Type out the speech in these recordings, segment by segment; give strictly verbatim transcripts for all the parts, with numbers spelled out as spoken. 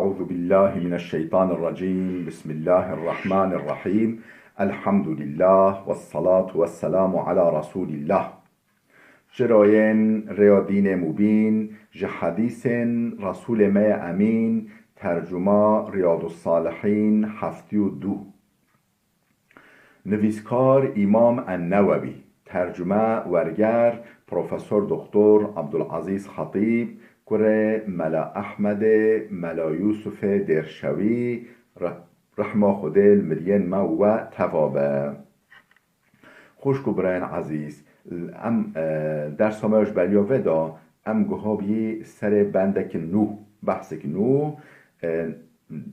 أعوذ بالله من الشيطان الرجيم. بسم الله الرحمن الرحيم. الحمد لله والصلاة والسلام على رسول الله. Çirayên rêya dînê mubîn, ji hedîsên Resûlê me yê Emîn, tercuma Riyadussalihîn heftê û du. Nivîskar Îmam En-Newewî, tercume werger Profesor Doktor Abdulazîz Xetîb, kurê Mela Ehmedê, Mela Yûsufê Dêrşewî, re-, rehma Xwedê li miriyên me we teva be. Xwişk û birayên ezîz, em, e, dersa me ji beriya vê de em guha bî serê bendek nû, behsek nû, e,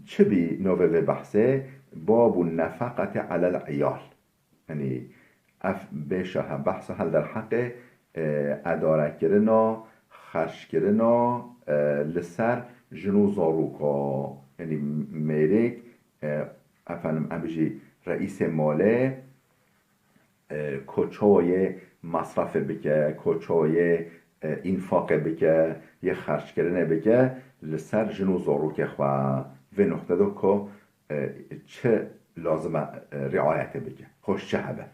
çi bî navê vê behsê? Babu nefeqetê elel iyal. Yanî ev bêşa he behsa hel derheqê, e, edarekirina, xerckirina, e, li ser jin û zaroka. Yanî mêrêk, e, efendim, em bijî reîsê malê, e, ko çawa yê masrafê bike, ko çawa yê, e, înfaqê bike, yê xerckirinê bike, li ser jin û zarokê xwe. Vê noqtê de ko, e, çi lazim e, e, riayetê bike, xweş çi hebe.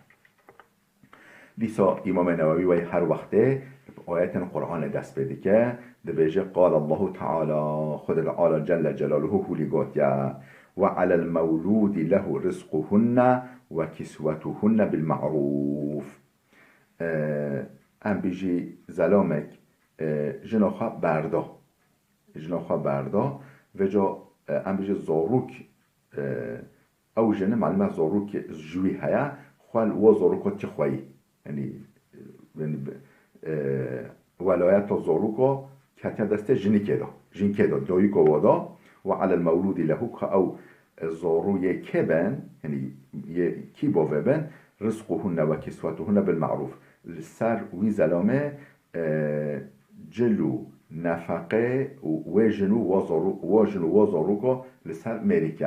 Dîsa Îmamê Newewî wey her wextê bi ayetên Qur'anê dest pê dike, dibêje, Qal Allahu Teala, Xwedê Teala Celle Celaluhu hûlî gotiye, "Ve alel mewlûdî lehu rizquhunne ve kiswetuhunne bil ma'rûf." E, em bijî zelamek, e, jina xwe berda. Jina xwe berda. Vêca, e, em bijî zarok, e, ew jin, malûm e zarok ji wî heye, xwe li we zaroko çi xweyî. Yanî, e, yanî, e, welayeta zaroko ketiye destê jinikê de. Jinkê de, dayika wa da. Ve alel mewlûdî lehu, ka ew, e, zaro yê kê ben, yanî yê kî bavê ben, rizquhunne ve kiswetuhunne bil ma'rûf. Li ser wî zelamê, e, cil û nefeqê û wê jin û wa zaro-, wa jin û wa zaroka li ser mêrike.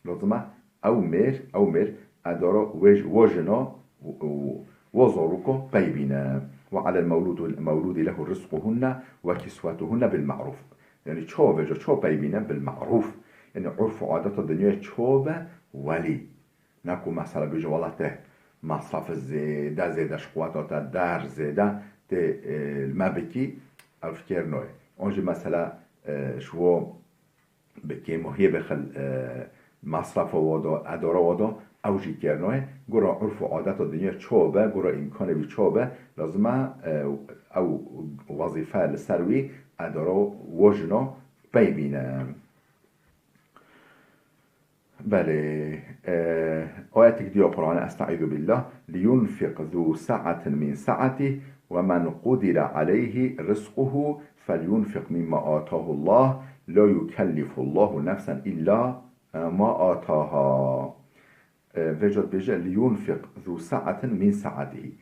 Lazim e ew mêr, ew mêr edara wê j-, wa jina û, û wa zaroka pey bîne. Ve alel mewlûdû-, mewlûdî lehu rizquhunne ve kiswetuhunne bil ma'rûf. Yanî çawa vêca, çawa pey bîne? Bil ma'rûf. Yanî urf û adeta dinyayê çawa be welî. Ne ku mesela bêje, wela te masrafê zêde, zêde ji quweta te der zêde tê, e, li me bikî, ev kêr nayê. An jî mesela, e, ji wo bi kêmohiyê bixil, e, masrafa wa da, edara wa da, ew jî kêr nayê. Gora urf û adeta dinya çawa be, gora îmkanê wî çawa be, lazim e, e, ew wezîfe li ser wî edara wa jina pey bîne. Belê, e, ayetek diya Qur'anê, Estaizu billah, "Liyunfiq zu sa'atin min sa'atih ve men qudire aleyhi rizquhu felyunfiq mimma atahullah, la yukellifullahu nefsen illa, e, ma ataha." E, vêca dibêje, "Liyunfiq zu sa'atin min sa'atihi."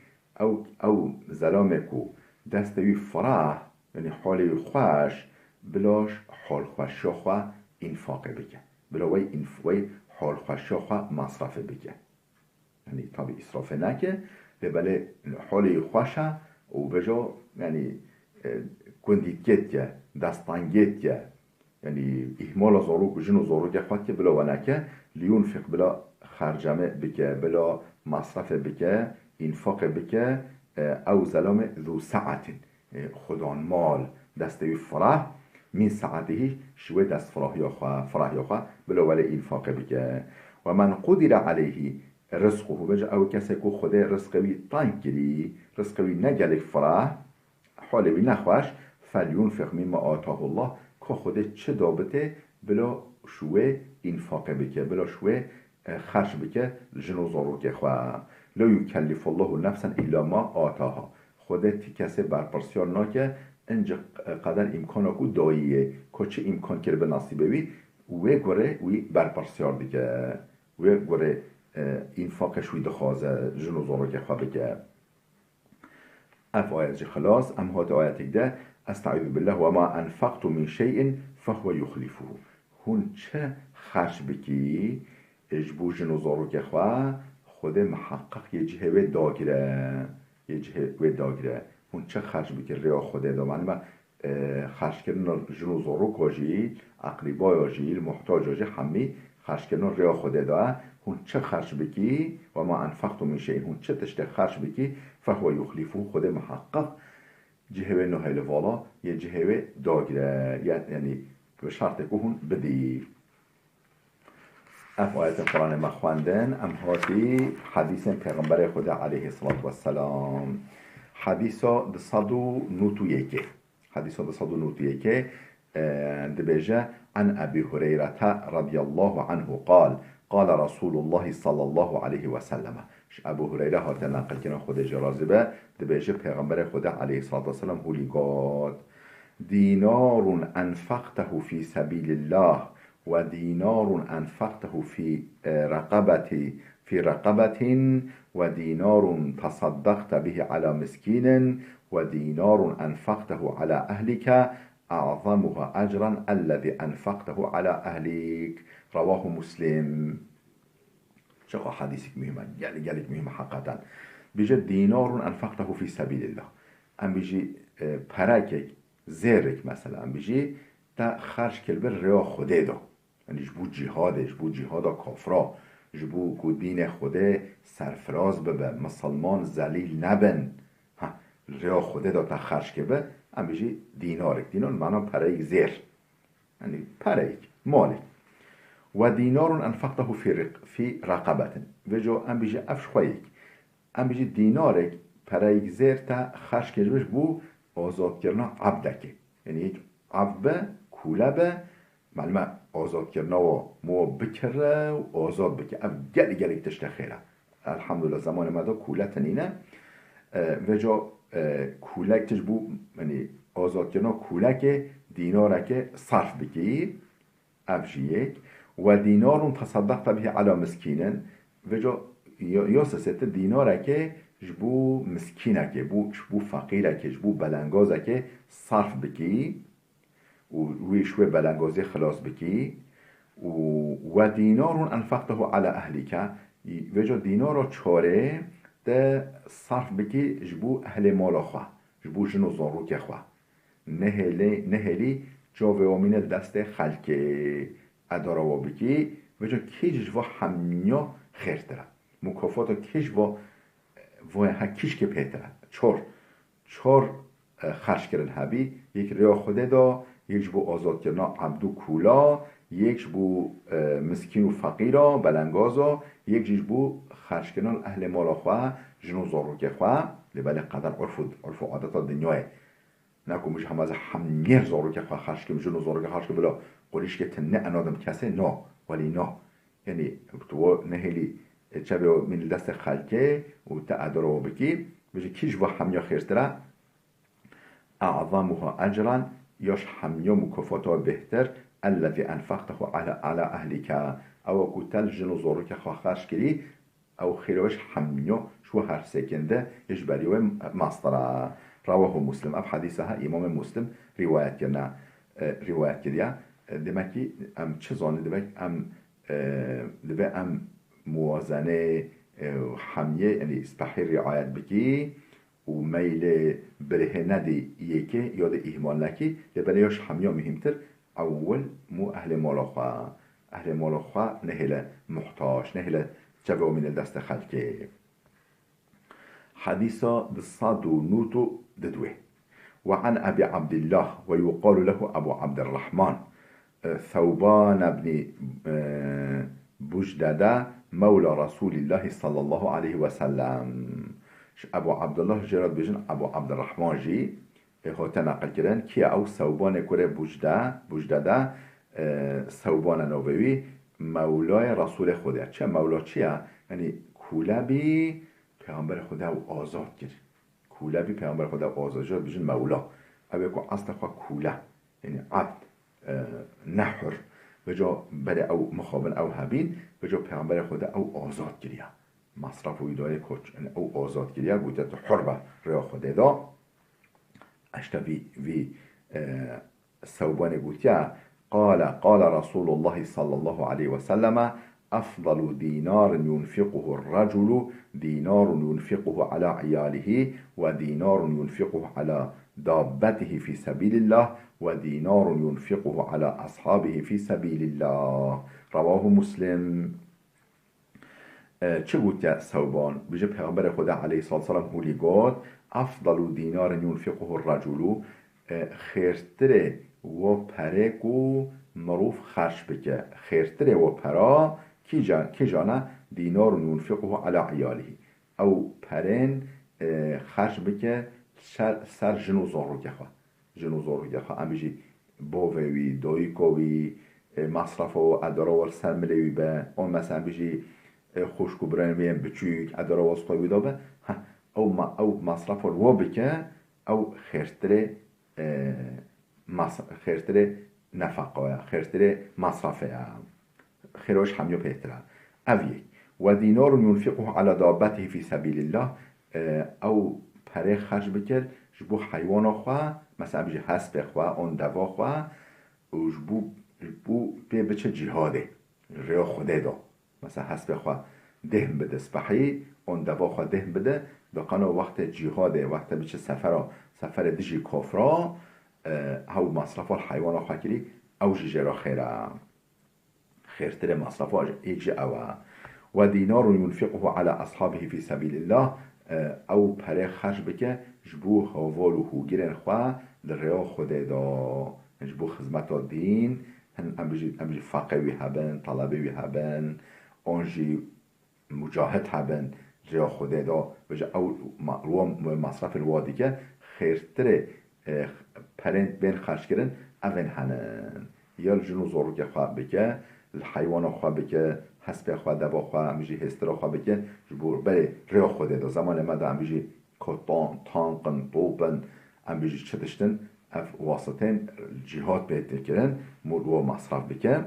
Ew, ew zelamê ku destê wî firah, yanî holê wî xweş, bila ji holxweşiya xwe înfaqê bike. Bila wey înf-, wey holxweşiya xwe masrafê bike. Yanî tabî îsrafê neke, lê belê holê wî xweş e û bêjo, yanî, e, gundîtiyê diye, destengê diye, yanî îhmala zarok û jin û zarokê xwe diye, bila we neke, liyunfiq, bila xercemê bike, bila masrafê bike, înfaqê bike, e, ew zelamê zu sa'atin. E, xudan mal, destê wî firah, min saetihî, ji wê destfirahiya xwe, firahiya xwe, bila welê înfaqê bike. Ve men qudire aleyhî rizquhu, vêca ew kesê ku Xwedê rizqê wî teng kirî, rizqê wî ne gelek firah, holê wî nexweş, felyunfiq mimma atahullah, ku Xwedê çi dabitê, bila ji wê înfaqê bike, bila ji wê, e, xerc bike, jin û zarokê xwe. La yukellifullahu nefsen illa ma ataha. Xwedê ti kesê berpirsiyar nake, ince qeder îmkana ku dayî yê, ku çi îmkan kiribe nasîbê wî, wê gurê wî berpirsiyar dike. Wê gurê, e, înfaqê ji wî dixwaze, jin û zarokê xwe bike. Ev ayet jî xilas, em hate ayetek de, Estaizu billah, "Ve ma enfaqtum min şey'in fehuve yuxlifuhu." Hûn çi xerc bikî, e, ji bo jin û zarokê xwe, Xwedê miheqeq yê cihê wê dagire, yê cihê wê dagire. Hûn çi xerc bikî rêya Xwedê de, malûm e, e, xerckirin jin û zoroko jî, eqrîbaya jî, muhtaca jî hemî xerckirin rêya Xwedê de. Hûn çi xerc bikî, وما أنفقتم من شيء, hûn çi tiştê xerc bikî, فهو يخلفه, Xwedê miheqeq cihê wê nahêle vala, yê cihê wê dagire, ya-, yanî bi şertê ku hûn bidî. Ev ayetên Quranê me xwendin, em hatî hedîsên Pêxemberê Xwedê aleyhissalatu vesselam. Hedîsa du sed û nod û yekê. Hedîsa du sed û nod û yekê, e, dibêje, عن أبي هريرة رضي الله عنه قال قال رسول الله صلى الله عليه وسلم. Ji Ebu Hureyre hate neqilkirin, Xwedê jê razî be, dibêje, Pêxemberê Xwedê aleyhissalatu vesselam hûlî got, دينار أنفقته في سبيل الله ودينار أنفقته في، آه، رقبة، في رقبة، ودينار تصدقت به على مسكين، ودينار أنفقته على أهلك، أعظمها أجرا الذي أنفقته على أهلك. رواه مسلم. Çaqa hedîsek muhîm e, gelek, gelek muhîm e heqeten. Bêje, دينار أنفقته في سبيل الله. Em bêjî, e, perekek, zêrek mesela, em bêjî, te xerc kir bi rêya Xwedê de. Yanî ji bo cîhadê, ji bo cîhada kafira, ji bo ku dînê Xwedê serfiraz bibe, misilman zelîl nebin. Ha, rêya Xwedê de te xerc kir bi, em bêjî dînarek. Dînar mana pereyek zêr. Yanî pereyek, malek. ودينار أنفقته في رق-، في رقبة. Vêca em bêjî ev ji xwe yek. Em bêjî dînarek, pereyek zêr te xerc kir ji bo azadkirina ebdekê. Yanî yek ebd be, kûle be, malûm e azadkirina wa, me wa bikire û azad bike. Ev gelek, gelek tiştê xêr e. Elhamdulillah, zemanê me de kûle tinîne. E, vêca, e, kûlek tij bû, yanî azadkirina kûlekê, dînarekê sarf bikî. Ev jî yek. ودينار تصدقت به على مسكين. Vêca ya, ya sesê ti dînarekê ji bo miskînekê, bo, ji bo feqîrekê, ji bo belengazekê sarf bikî û wî ji wê belengazê xilas bikî. Û ودينار أنفقته على أهلك. Vêca dînara çarê te sarf bikî ji bo ehlê mala xwe, ji bo jin û zarokê xwe. Nehêlî, nehêlî çavê wan mîne destê xelkê, edara wa bikî, vêca kî ji va hemiya xêrtir e. Mukafata kî ji va, va he kîşkê pêtir e. Çor, çor, e, xerckirin hebî, yek rêya Xwedê da, yek ji bo azadkirina ebd û kûla, yek ji bo, e, miskîn û feqîra, belengaza, yek jî ji bo xerckirina ehlê mala xwe, jin û zarokê xwe, lê belê qeder urf û, urf û adeta dinyayê. Naku min ji hema ze hemiyê zarokê xwe xerc kim, jin û zarokê xerc kim, bila qurîşkê tune enadim kesê, no, welî no. Yanî, tu wo nehêlî, e, çavê min li destê xelkê û te edara wo bikî, bêjî kî ji va hemiya xêrtir e? أعظمها أجرا, ya ji hemiya mukafata bêhtir, الذي أنفقته على، على أهلك. Ew ku te li jin û zarokê xwe xerc kirî, Ew xêra wê ji hemiya, ji we her sêkên de, ji berî wê mastir e. Rewahu Muslim. Ev hedîsa he Îmamê Muslim rîwayet kirine, e, rîwayet kiriye. E, demek ki em çi zanî, demek em, e, divê em muwazenê, e, hemiyê, yanî spehî riayet bikî û meylê birihê nedî yekê ya de îhmal nekî, lê belê ya ji hemiya muhîmtir, ewil mû ehlê mala xwe, ehlê mala xwe nehêle muhtac, nehêle çavê wan mîne destê xelkê. Hedîsa du sed û nod û du. وعن أبي عبد الله ويقال له أبو عبد الرحمن، e, Thewban ibnî, e, Bujdede, mewla Resûlîllahî sallallahu aleyhi ve sellem. Ji Ebu Abdullah jê re dibêjin Ebu Abdirrahman jî, e, hate neqilkirin. Kî ye ew? Sewbanê kurê Bujde, Bujde de, e, Sewban e navê wî, mewlayê Resûlê Xwedê ye. Çi mewla çi ye? Yanî kûle bî, Pêxemberê Xwedê ew azad kir. Kûle bî, Pêxemberê Xwedê ew azad kir, bijin mewla. Ew ê ku eslê xwe kûle, yanî ebd, e, ne hur. Vêca berê ew mixabin ew hebîn, vêca Pêxemberê Xwedê ew azad kiriye. Masraf û îdareyê koç, yanî ew azad kiriye, gotiye tu hur be rêya Xwedê de. Eşte vî, vî, e, Sewbanê gotiye, قال، قال رسول الله صلى الله عليه وسلم، أفضل دينار ينفقه الرجل دينار ينفقه على عياله، ودينار ينفقه على دابته في سبيل الله، ودينار ينفقه على أصحابه في سبيل الله. رواه مسلم. E, çi gotiye Sewban? Bije Pêxemberê Xweda aleyhissalatu vesselam hûlî got, أفضل دينار ينفقه الرجل, e, xêrtirê wo perê ku mirov xerç bike. Xêrtirê wo pera kîja, kîjan e? دينار ينفقه على عياله. Ew perên, e, xerç bike ser, ser jin û zarokê xwe. Jin û zarokê xwe, em bijî bavê wî, dayika wî, e, masrafa û edara wê li ser milê wî be. An mesela em bijî, e, xwişk û birayên wî yên biçûk, edara wê stay wî de be. Ha, ew ma-, ew masrafa li we bike, ew xêrtirê, e, mas-, xêrtirê nefeqa ye, xêrtirê masrafê ye. Xêra ji hemiya bêhtir e. Ev yek. ودينار ينفقه على دابته في سبيل الله, e, ew perê xerc bikir ji bo heywana xwe, mesela bijî hespê xwe, an deva xwe, û ji bo, ji bo pê biçe cîhadê, rêya Xwedê de. Mesela hespê xwe dêhn bide spehî, an deva xwe dêhn bide, da qana wextê cîhadê, wextê biçe sefera, seferê dijî kafra, e, ew masrafa li heywana xwe kirî, ew jî jê re xêr e. Xêrtirê masrafa ji, êk ji ew e. ودينار ينفقه على أصحابه في سبيل الله, e, ew perê xerc bike ji bo heval û hûgirên xwe di rêya Xwedê de. Ji bo xizmeta dîn, hin em bijî, em jî feqê wî hebin, telebê wî hebin, an jî mucahid hebin, rêya Xwedê de, vêca ew ma-, wa, wê masrafê li wa dike, xêrtirê, e, perên bên xerckirin, evên henin. Ya li jin û zarokê xwe bike, li heywana xwe bike, hespê xwe, deva xwe, em jî hêstira xwe bike, ji bo berê rêya Xwedê de. Zemanê me de em jî kotan, tank in, top in, em bijî çi tiştin, ev wasitên cîhad pê tê kirin, mû li wa masraf bike.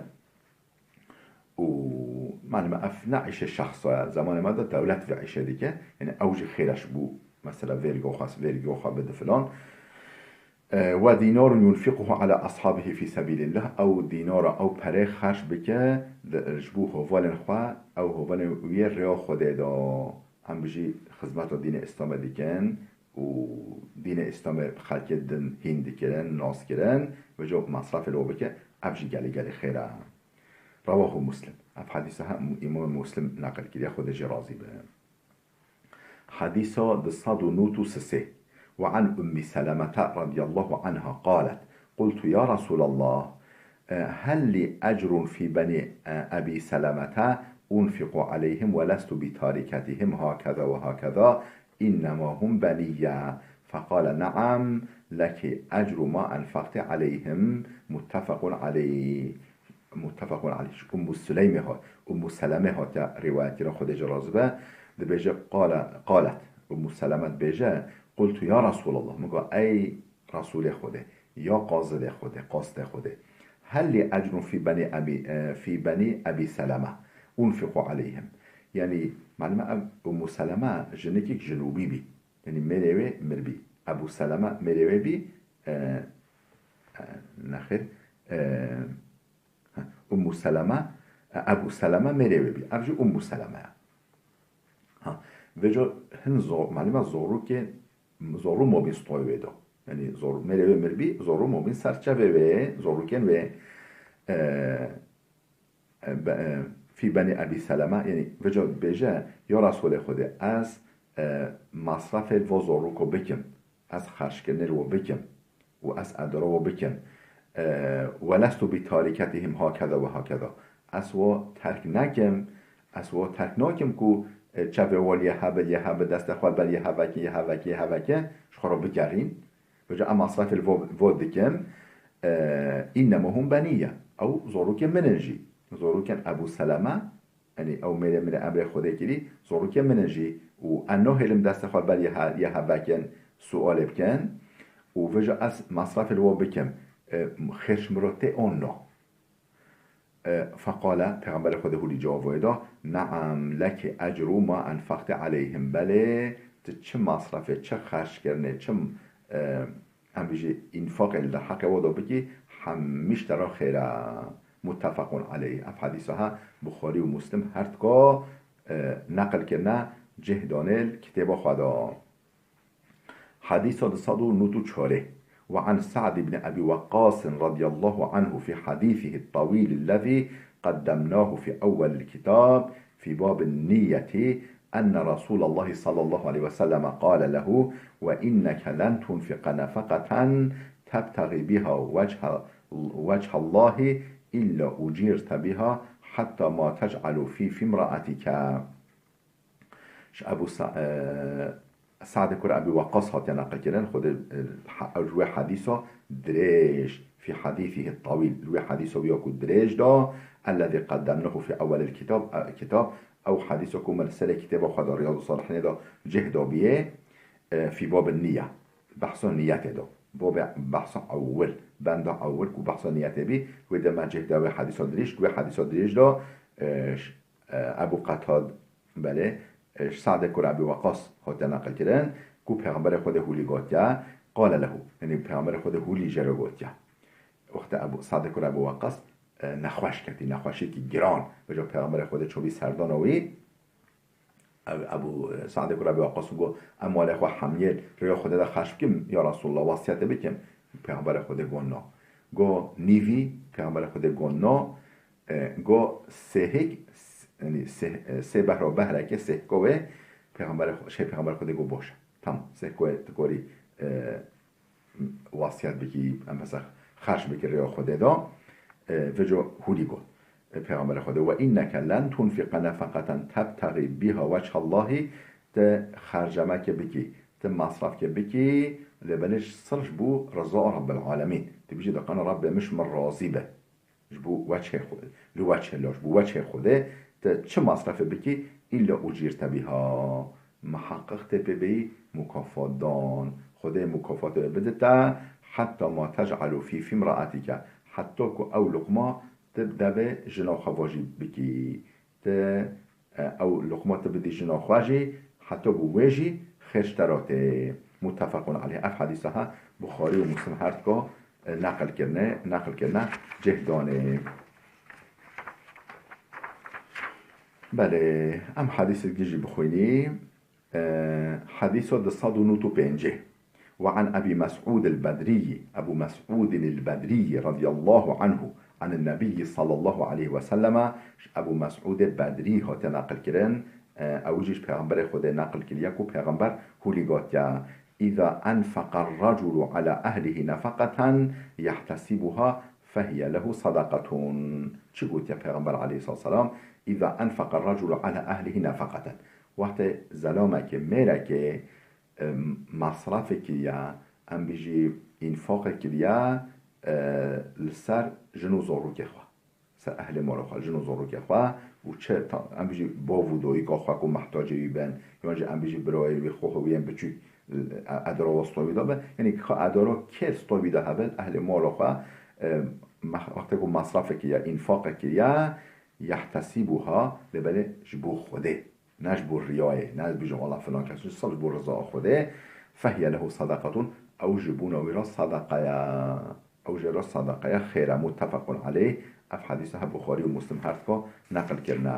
Û, malum e, ev ne îşê şexsa ye. Zemanê me de dewlet vê îşê dike. Yanî ew jî xêr e ji bo, mesela, vergiya xwe, vergiya xwe bide filan. E, ودينار ينفقه على أصحابه في سبيل الله. Ew dînara, ew perê xerc bike, di, ji bo hevalên xwe, ew hevalên wî yê rêya Xwedê de. Em bijî xizmeta dînê Îslamê dikin û dînê Îslamê bi xelkê din hîn dikirin, nas kirin, vêca masrafê li we bike, ev jî gelê gelê xêr e. Rewahu Muslim. Ev hedîsa hem Îmam Muslim neqil kiriye, Xwedê jê razî be. Hedîsa du sed û nod û sê. وعن أم سلمة رضي الله عنها قالت: قلت يا رسول الله، هل لي أجر في بني أبي سلمة أنفق عليهم ولست بتاركتهم هكذا وهكذا، إنما هم بني؟ فقال: نعم، لك أجر ما أنفقت عليهم. متفق عليه. Muttefaqun aleyh. Ummu Süleymê hat, Ummu Selemê hatiye rîwayet kirin, Xwedê jê razî be. Dibêje, qale, qalet, Ummu Seleme dibêje, qultu ya Resulallah, min got, ey Resulê Xwedê, ya qazidê Xwedê, qastê Xwedê, hel lî ecrun fî benî Ebî, e, fî benî Ebî Seleme, unfiqu aleyhim. Yanî, malum e, ev Ummu Seleme jinikek jinûbî bî. Yanî mêrê wê mir bî. Ebû Seleme mêrê wê bî, e, e, nexêr, e, ha, Ummu Seleme, e, Ebû Seleme mêrê wê bî. Ev jî Ummu Seleme ye. Ha, vêca hin zor-, malum e, zorrûkê, zorrû mobîn stoyê wê de. Yanî zor-, mêrê wê mir bî, zorrû mobîn ser çavê wê, zorrûkên wê. E, e, be-, e, fî benî Ebî Seleme, yanî vêca dibêje, ya Resulê Xwedê, ez, e, masrafê li vo zorrûko bikim, ez xerckirinê li we bikim û ez edara we bikim. E, we lestu bi tarîketihim hakeza ve hakeza. Ez we terk nekim, ez we terk nakim ku, e, çavê we li yê hebin, yê hebin, destê xwe ber yê hevekin, yê hevekin, yê hevekin, ji xwe re bigerîn. Vêca em masrafê li vo, vo dikim. E, înnema hum benî ye. Ew zorokên min in jî. Zorokên Ebû Seleme, yanî ew mêrê min ê emrê Xwedê kirî, zorokên min in jî. Û em nahêlin destê xwe ber yê he-, yê hevekin sualê bikin. Û vêca ez masrafê li vo bikim. E, xêr ji min re tê an na? E, feqale, Pêxemberê Xwedê hûlî cewab wê da, "Neam, leki ecru ma enfaqte aleyhim." Belê, tu çi masrafê, çi xerckirinê, çi, e, em bijî, înfaqê li derheqê we de bikî, hemî ji te re xêr e. Muttefaqun aleyh. Ev hadîsa ha Buxarî û Muslim her tika, e, neqil kirine, cih danê li kitêba xwe de. Hadîsa du sed û nod û çar. وعن سعد بن أبي وقاص رضي الله عنه في حديثه الطويل الذي قدمناه في أول الكتاب في باب النية أن رسول الله صلى الله عليه وسلم قال له: وإنك لن تنفق نفقة تبتغي بها وجه، وجه الله إلا أجرت بها حتى ما تجعل في، في امرأتك. Ji Ebu Sa-, e, Sa'dê kur Ebî Weqqas hatiye neqilkirin, Xwedê, e, ha-, ew ji wê hedîsa dirêj, fî hedîsihî tewîl, li wê hedîsa wî ya ku dirêj da, ellezî qeddemnahu fî ewwelil kitab, e, kitab, ew hedîsa ku me li serê kitêba xwe de, Riyadus Salihînê de cih dabiyê, e, fî babin niyye, behsa niyetê de. Babê behsa ewil, benda ewil ku behsa niyetê bî, wê de me cih da wê hedîsa dirêj, wê hedîsa dirêj da, e, ş-, e, Ebu Qetad, belê, e, ji Sa'dê kur Ebî Weqqas hatiye neqilkirin, ku Pêxemberê Xwedê hûlî gotiye, qale lehu, yanî Pêxemberê Xwedê hûlî jê re gotiye. Wextê Ebu, Sa'dê kur Ebî Weqqas, e, nexweş ketî, nexweşiyekî giran, vêca Pêxemberê Xwedê çûbî serdana wî, Ev, Ebû, e, Sa'dê kur Ebî Weqqas got, em malê xwe hemiyê rêya Xwedê de xerc bikim, ya Resulallah, wesiyetê bikim. Pêxemberê Xwedê got, na. Got, nîvî, Pêxemberê Xwedê got, na. E, got, sêhik, s-, yanî sê, e, sê behra behreke, sêhko wê, Pêxemberê Xwe-, şey, Pêxemberê Xwedê got, baş e. Tamam, sêhko wê tu korî, e, wasiyet bikî, em mesela xerc bikî rêya Xwedê de, e, vêco hûlî got. E, Pêxemberê Xwedê, "Ve inneke len tunfiqe nefeqeten tebtexî biha weçhallahî", ti xercemekê bikî, ti masrafkê bikî, lê belê ji sirf ji bo riza Rabbil Alemîn. Tu bêjî, "Diqana Rabbê min ji min razî be." Ji bo weçhê Xwe-, li weçhê la, ji bo weçhê Xwedê, te çi masrafê bikî, îlla ucîrte biha. Miheqqiq tê pê bêyî mukafat dan. Xwedê mukafatê wê bide te, hetta ma tec'alu fî fîmraetike. Hetta ku ew luqma tu devê jina xwe vajî bikî. Tu, e, ew luqma tu bidî jina xwe jî, heta ku wê jî xêr ji te re tê. Muttefequn aleyh. Ev hedîsa ha Buxarî û Muslim her dika, e, neqil kirine, neqil kirine, cih danê. Belê, em hedîsê din jî bixwînî. E, hedîsa du sed û nod û pêncî. وعن أبي مسعود البدري، Ebû Mes'ûdin el-Bedrî radiyallahu anhu, عن النبي صلى الله عليه وسلم, ji Ebû Mes'ûdê Bedrî hate neqil kirin, e, ew jî ji Pêxemberê Xwedê neqil kiriye ku Pêxember hûlî gotiye, "إذا أنفق الرجل على أهله نفقة يحتسبها فهي له صدقة." Çi gotiye Pêxember aleyhissalatu vesselam? "إذا أنفق الرجل على أهله نفقة." Wextê zelamekê, mêrekê, e, masrafê kiriye, em bijî înfaqê kiriye, e, li ser jin û zarokê xwe, ser ehlê mala xwe, jin û zarokê xwe û çi ta-, em bijî bav û dayika xwe ku mehtacê wî bin, yan jî em bijî birayê wî, xwe wî yên biçûk, e, edara wê stawî de be. Yanî ka edara kê stawî de hebe, ehlê mala xwe, e, meh-, wextê ku masrafê kiriye, înfaqê kiriye, yehtesîbuha, lê belê ji bo Xwedê. Ne ji bo riyayê, ne bijî wela filan kes, ji sirf ji bo riza Xwedê, fehiye lehu sadaqatun, ew ji bona wî re sadaqa ye. Ew jê re sadaqa ye, xêr e, muttefequn aleyh. Ev hedîsa he Buxarî û Muslim her dika neqil kirine.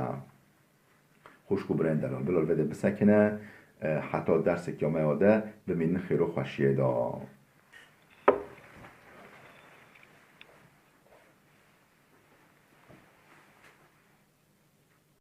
Xwişk û birayên delal, bila li vê de bisekine, e, heta dersek ya me ya de bimînin xêr û xweşiyê de.